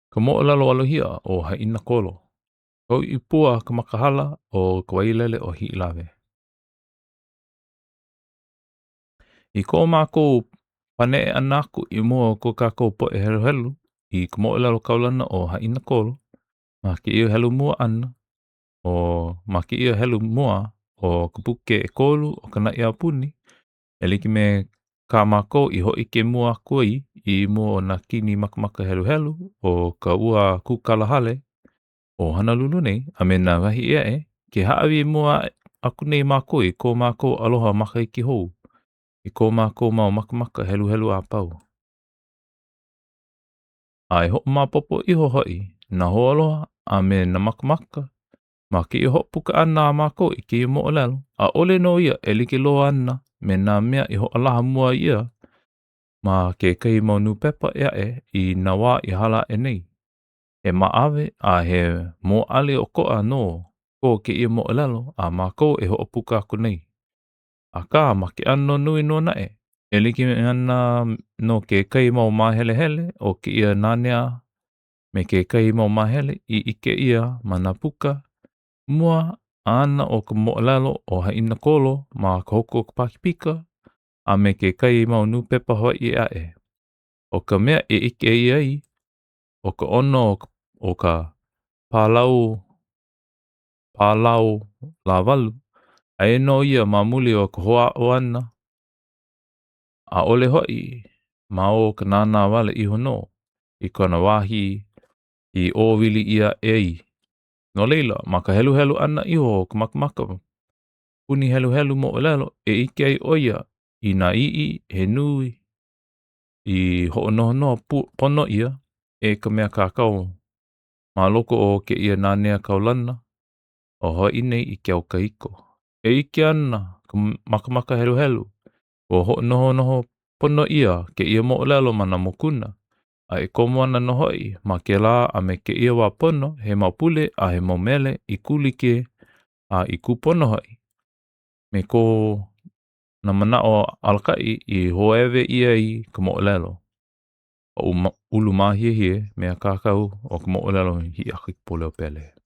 Ka moʻolelo alohia o Haʻinakolo. Ka uʻi pua ka makahala o ka wailele o Hiʻilawe. I ko mākou paneʻe ʻana aku i mua o ko kākou poʻe heluhelu i ka moʻolelo kaulana o Haʻinakolo ma kēia helu mua ʻana o ma kēia helu mua o ka puke ʻekolu o ka Naʻi Aupuni, E like me kā mākou i hōʻike mua aku ai i mua o nā kini makamaka heluhelu o ka ua kūkalahale o Hanalulu nei a me nā wahi ʻē aʻe, ke hāʻawi mua aku nei mākou i ko mākou aloha makahiki hou i ko mākou mau makamaka heluhelu a pau. A e hoʻomaopopo iho hoʻi nā hoaaloha a me nā makamaka Ma kēia hoʻopuka ʻana a mākou i kēia moʻolelo, ʻaʻole nō ia e like loa ana me nā mea i hoʻolaha mua ʻia ma kekahi mau nūpepa ʻē aʻe i nā wā i hala aʻe nei. He maʻawe a he mōʻali ʻokoʻa nō ko kēia moʻolelo a mākou e hoʻopuka aku nei. Akā, ma ke ʻano nui nō naʻe, e like ana nō kekahi mau māhelehele o kēia nanea me kekahi mau māhele i ʻike ʻia ma nā puka mua ʻana o ka moʻolelo o Haʻinakolo ma Ka Hoku o ka Pākīpika a me kekahi mau nūpepa Hawaiʻi aʻe. ʻO ka mea e ʻike ʻia ai, ʻo ka ʻono o ka pālau pālau lāwalu, aia nō ia ma muli o ka hoʻāʻo ʻana, ʻaʻole hoʻi ma o ka nānā wale iho nō i kona wahi i ʻōwili ʻia aʻe ai. No laila, ma ka heluhelu ʻana iho o ka makamaka puni heluhelu moʻolelo e ʻike ai ʻo ia i nā iʻi he nui i hoʻonohonoho pono ʻia e ka mea kākau ma loko o kēia nanea kaulana o Hawaiʻi nei i ke au kahiko. E ʻike ana ka makamaka heluhelu Ua hoʻonohonoho pono ʻia kēia moʻolelo ma nā mokuna, a e komo ana nō hoʻi ma kēlā a me kēia wā pono he mau pule a he mau mele i kūlike a i kūpono hoʻi me ko nā manaʻo alakaʻi i hoʻēwe ʻia ai ka moʻolelo. ʻO Ulumāhiehie mea kākau o ka moʻolelo Hiʻiakaikapoliopele.